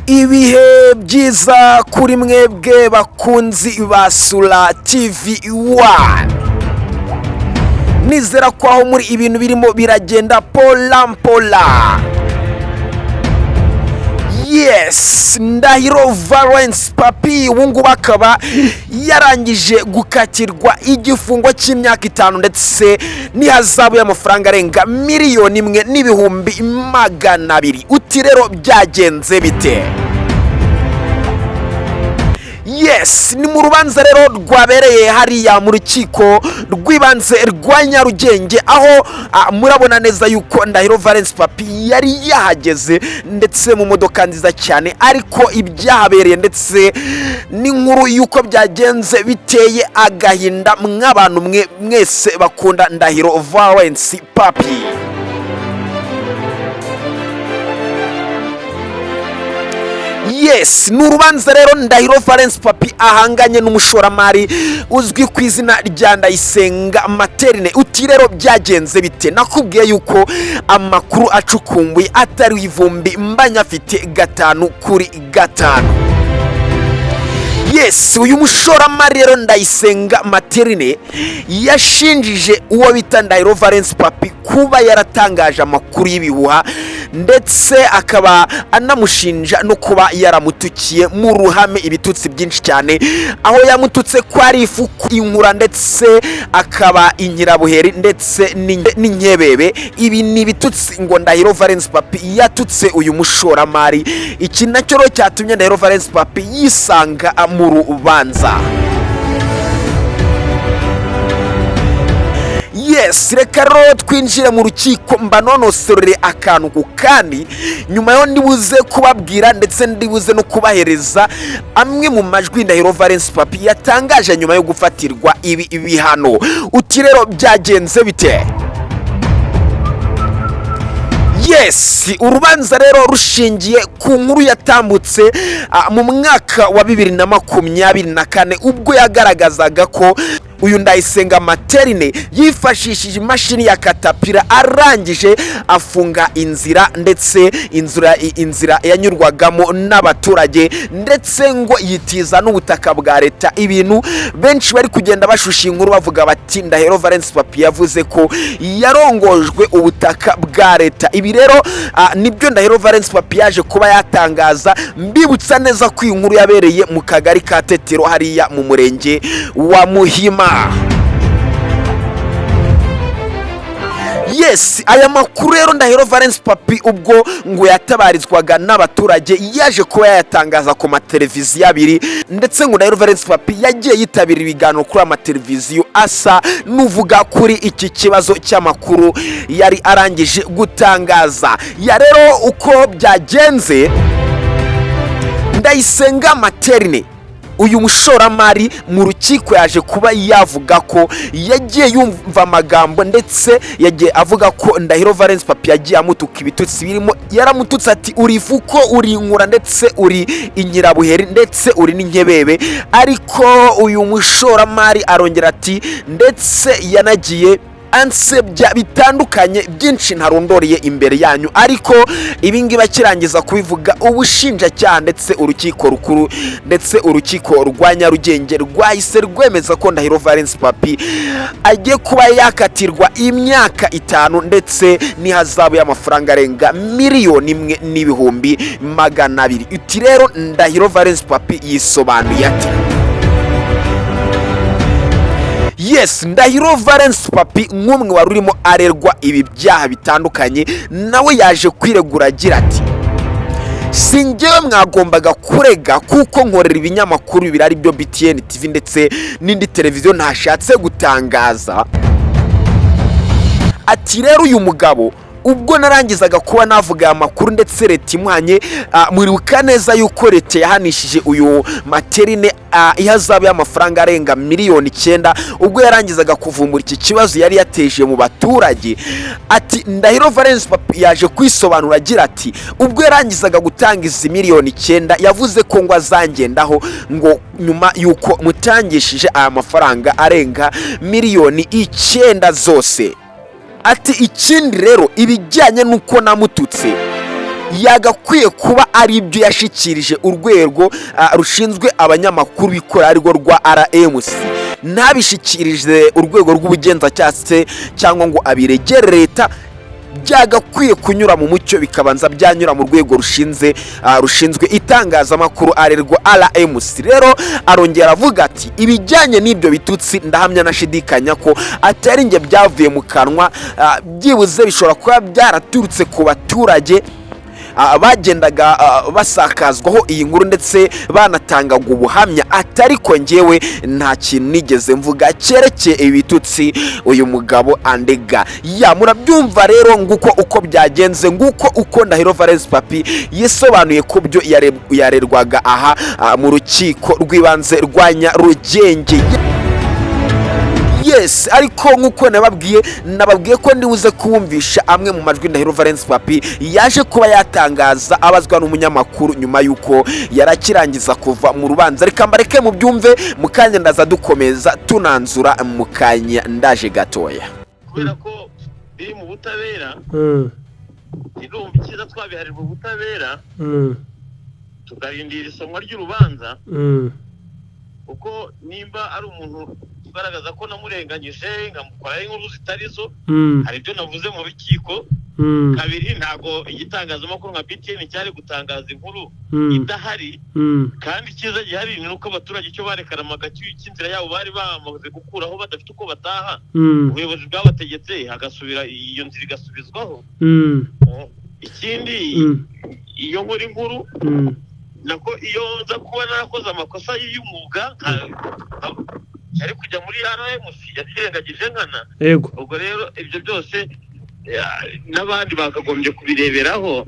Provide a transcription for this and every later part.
Ibihe byiza kuri mwebwe bakunzi ba Sura TV One. Nizera ko aho muri ibintu birimo biragenda pola pola. Yes, Ndahiro Valence Papi ubu ngubu akaba yarangije gukatirwa igifungo cy'imyaka 5 ndetse n'ihazabu y'amafaranga arenga 1,200,000. Uti rero byagenze bite? Yes, ni mu rubanza rero rwabereye hariya mu rukiko rw'ibanze rwa Nyarugenge, aho murabona neza yuko Ndahiro Valence Papi yari yahageze ndetse mu modoka nziza cyane, ariko ibyahabereye ndetse n'inkuru y'uko byagenze biteye agahinda mw'abantu mwe mwese bakunda Ndahiro Valence Papi. Yes, ni urubanza rero Ndahiro Valence Papi ahanganye n'umushoramari uzwi ku izina rya Ndayisenga Materine. Uti rero byagenze bite? Nakubwiye yuko amakuru acukumbuye atari ivumbi, mbanyafite 5 kuri 5. Yes, uyu mushoramari rero Ndayisenga Materine yashinjije uwo bita Ndahiro Valence Papi kuba yaratangaje amakuru y'ibihuha, ndetse akaba anamushinja no kuba yaramutukiye mu ruhame ibitutsi byinshi cyane, aho yamututse ko ari ifu inkura ndetse akaba inkirabuheri ndetse n'inkebebe. Ibi ni ibitutsi ngo Ndahiro Valence Papi yatutse uyu mushoramari. Iki nacyo rero cyatumye Ndahiro Valence Papi yisanga mu rubanza. Yes, reka rero twinjire mu rukiko mbanonosorere akantu ku kandi, nyuma yo ndibuze kubabwira ndetse ndibuze no kubahereza amwe mu majwi Ndahiro Valence Papi yatangaje nyuma yo gufatirwa ibi bihano. Uti rero byagenze bite? Yes, urubanza rero rushingiye ku nkuru yatambutse mu mwaka wa 2024, ubwo yagaragazaga ko uyu Ndayisenga Materine yifashishije imashini ya katapira arangije afunga inzira, ndetse inzira yanyurwagamo n'abaturage, ndetse ngo yitiza n'ubutaka bwa leta. Ibintu benshi bari kugenda bashusha inkuru bavuga bati Ndahiro Valence Papi yavuze ko yarongojwe ubutaka bwa leta. Ibi rero nibyo Ndahiro Valence Papi yaje kuba yatangaza. Mbibutsa neza ko iyi nkuru yabereye mu kagari ka Tetero hariya mu murenge wa Muhima. Yes, aya makuru rero Ndahiro Valence Papi ubwo ngo yatabarizwaga n'abaturage yaje kuba yayatangaza ku mateleviziyo abiri, ndetse ngo Ndahiro Valence Papi yagiye yitabira ibiganiro kuri aya mateleviziyo asa n'uvuga kuri iki kibazo cy'amakuru yari arangije gutangaza. Ya rero uko byagenze, Ndayisenga Materine uyu mushoramari mu rukiko yaje kuba yavuga ko yagiye yumva amagambo, ndetse yagiye avuga ko Ndahiro Valence Papi yagiye amutuka ibitutsi birimo, yaramututse ati uri ifuko, uri inkura, ndetse uri inyirabuheri, ndetse uri n'inkebebe. Ariko uyu mushoramari arongera ati ndetse yanagiye ansebya bitandukanye byinshi ntarondoreye imbere yanyu. Ariko ibi ngibi akirangiza kubivuga, ubushinjacyaha ndetse urukiko rukuru ndetse urukiko rwa Nyarugenge rwahise rwemeza ko Ndahiro Valence Papi agiye kuba yakatirwa imyaka 5 ndetse n'ihazabu y'amafaranga arenga 1,200,000. Uti rero Ndahiro Valence Papi yisobanuye ati yes, Ndahiro Valence Papi nk'umwe wari urimo arerwa ibi byaha bitandukanye, nawe yaje kwiregura agira ati si njyewe mwagombaga kurega kuko nkorera ibinyamakuru bibiri ari byo BTN TV ndetse n'indi televiziyo ntashatse gutangaza. Ati rero uyu mugabo ubwo narangizaga kuba navuga aya makuru ndetse leta imuhanye, muribuka neza yuko leta yahanishije uyu Materine ihazabu y'amafaranga arenga 9,000,000 ubwo yarangizaga kuvumbura iki kibazo yari yateje mu baturage. Ati Ndahiro Valence Papi yaje kwisobanura agira ati ubwo yarangizaga gutanga izi 9,000,000 yavuze ko ngo azangendaho ngo nyuma yuko mutangishije aya mafaranga arenga 9,000,000 zose. Ati ikindi rero ibijyanye n'uko namututse Yagakwiye kuba ari ibyo yashikirije urwego rushinzwe abanyamakuru bikora, arirwo rwa RMC, ntabishikirije urwego rw'ubugenzacyaha se cyangwa ngo abiregere leta. Byagakwiye kunyura mu mucyo, bikabanza byanyura mu rwego rushinzwe itangazamakuru, arirwo RMC. Rero arongera avuga ati: "Ibijyanye n'ibyo bitutsi, ndahamya nashidikanya ko atari njye byavuye mu kanwa, byibuze bishobora kuba byaraturutse ku baturage bagendaga basakazwaho iyi nkuru ndetse banatangaga ubuhamya, atariko njyewe nta kintu nigeze mvuga cyerekeye ibitutsi uyu mugabo andega." Ya, murabyumva rero, nguko uko byagenze, nguko uko Ndahiro Valens Papi yisobanuye ku byo yarerwaga aha mu rukiko rw'ibanze rwa Nyarugenge. Yes, ariko nk'uko nababwiye ko ndibuze kuwumvisha amwe mu majwi Ndahiro Valens Papi yaje kuba yatangaza abazwa n'umunyamakuru nyuma y'uko yarakirangiza kuva mu rubanza. Reka mbareke mubyumve mu kanya, ndaza dukomeza tunanzura mu kanya, ndaje gatoya. Kubera ko biri mu butabera, irumva icyiza twabiharirwa ubutabera, tukarindira isomwa ry'urubanza, kuko nimba ari umuntu ugaragaza ko namurenganyije nkamukoraho inkuru zitari zo, hari ibyo navuze mu rukiko. Kabiri, ntabwo igitangazamakuru nka BTN cyari gutangaza inkuru idahari. Kandi icyiza gihari ni uko abaturage icyo barekaramaga cy'inzira yabo bari bamaze gukuraho, badafite uko bataha, ubuyobozi bwabategetse hagasubira iyo nzira igasubizwaho. Ikindi, iyo nkora inkuru, nako iyo nza kuba narakoze amakosa y'umwuga, yari kujya muri RMC, yabyirengagije nkana. Ubwo rero ibyo byose n'abandi bakagombye kubireberaho.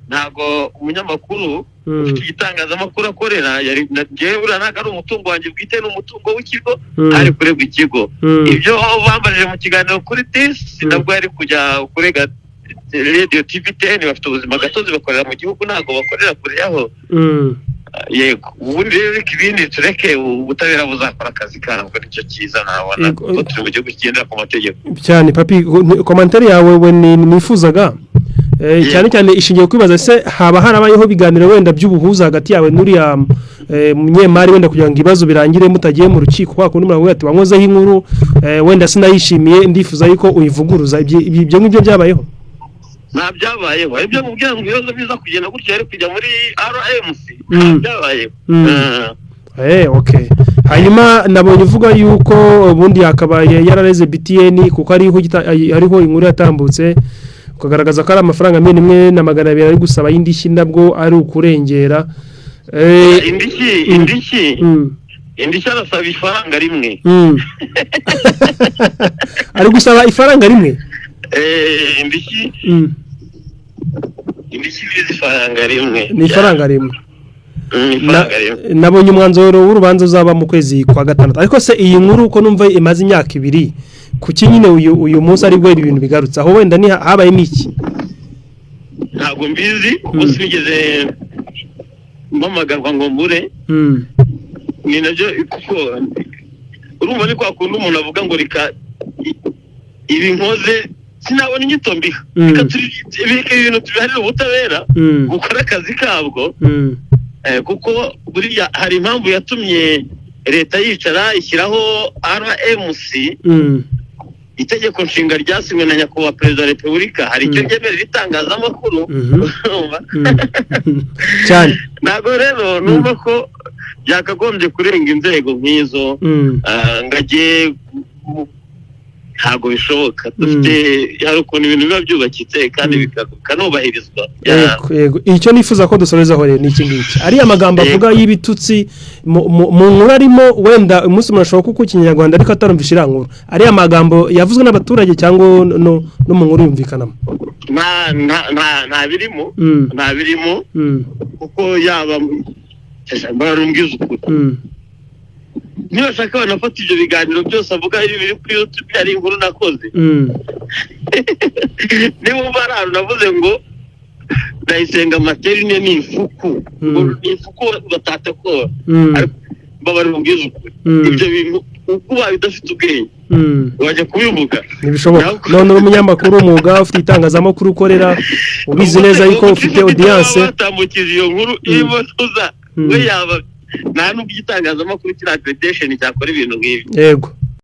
Ntabwo umunyamakuru ufite igitangazamakuru akorera yari njyewe, buriya ntabwo ari umutungo wanjye bwite, ni umutungo w'ikigo, hari kuregwa ikigo. Ibyo bambajije mu kiganiro kuri tisi, nabwo yari kujya kurega Radio TV 10. Bafite ubuzima gatozi, bakorera mu gihugu, ntabwo bakorera kure yaho. Yego, ubundi rero reka ibindi tureke ubutabera buzakora akazi kabwo, nicyo cyiza nabona, kuko turi mu gihugu kigendera ku mategeko. Cyane. Papi, commentaire yawe we nifuzaga cyane cyane ishingiye kwibaza se haba harabayeho ibiganiro wenda by'ubuhuza hagati yawe n'uriya munyemari, wenda kugira ngo ibibazo birangire mutagiye mu rukiko, kwa kundi muravuga ati: "Wankozeho inkuru, wenda sinayishimiye, ndifuza yuko uyivuguruza." Ibyo ngibyo byabayeho? Nta byabayeho. Ibyo mubwira ngo ibibazo biza kugenda gutya yari kujya muri RMC, nta byabayeho. Okay. Hanyuma nabonye uvuga yuko ubundi yakabaye yarareze BTN kuko ariho inkuru yatambutse, ukagaragaza ko ari amafaranga 1,200,000 ari gusaba y'indishyi, nabwo ari ukurengera. Indishyi, indishyi, indishyi arasaba ifaranga rimwe. Ari gusaba ifaranga rimwe? Indishyi, indishyi ni ifaranga rimwe. Ni ifaranga rimwe. Ifaranga rimwe. Nabonye umwanzuro w'urubanza uzaba mu kwezi kwa gatandatu. Ariko se iyi nkuru ko numva imaze imyaka 2, kuki nyine uyu munsi ari bwo ibintu bigarutse? Aho wenda ni habayemo iki? Ntabwo mbizi, kuko sinigeze mpamagarwa ngo mbure. Ni nabyo, kuko urumva ni kwa kundi umuntu avuga ngo reka ibi nkoze sinabona inyito mbiha. Reka reka ibintu tubiharire ubutabera gukora akazi kabwo. Kuko buriya hari impamvu yatumye leta yicara ishyiraho RMC. Itegeko nshinga ryasinywe na nyakubahwa Perezida wa Repubulika hari icyo ryemerera itangazamakuru. Urumva? Cyane. Ntabwo rero numva ko byakagombye kurenga inzego nk'izo, ngo ajye ntabwo bishoboka. Dufite, hari ukuntu ibintu biba byubakitse kandi bikanubahirizwa. Yego, icyo nifuza ko dusorezaho rero ni iki ngiki: ariya magambo avuga y'ibitutsi mu nkuru arimo, wenda umunsi umuntu ashobora kuko ikinyarwanda ariko atarumvisha iriya nkuru, ariya magambo yavuzwe n'abaturage cyangwa no mu nkuru yumvikanamo? Nta birimo. Nta birimo, kuko yaba barumbwiza ukuri, nibashaka banafata ibyo biganiro byose avuga biri kuri YouTube, hari inkuru nakoze. Niba umva ari ahantu navuze ngo Ndayisenga Materine ni ifuku, ngo ni ifuku batatekora, ariko mbabarira umbwize ukuri, ibyo bintu Ubaye udafite ubwenge wajya kubivuga? Ntibishoboka. Ntabwo- None uri umunyamakuru w'umwuga, ufite itangazamakuru ukorera, ubizi neza yuko ufite audience. Batambukije iyo nkuru irimo tuza, we yaba nta n'ubwo igitangazamakuru kiri accreditation cyakora ibintu nk'ibi.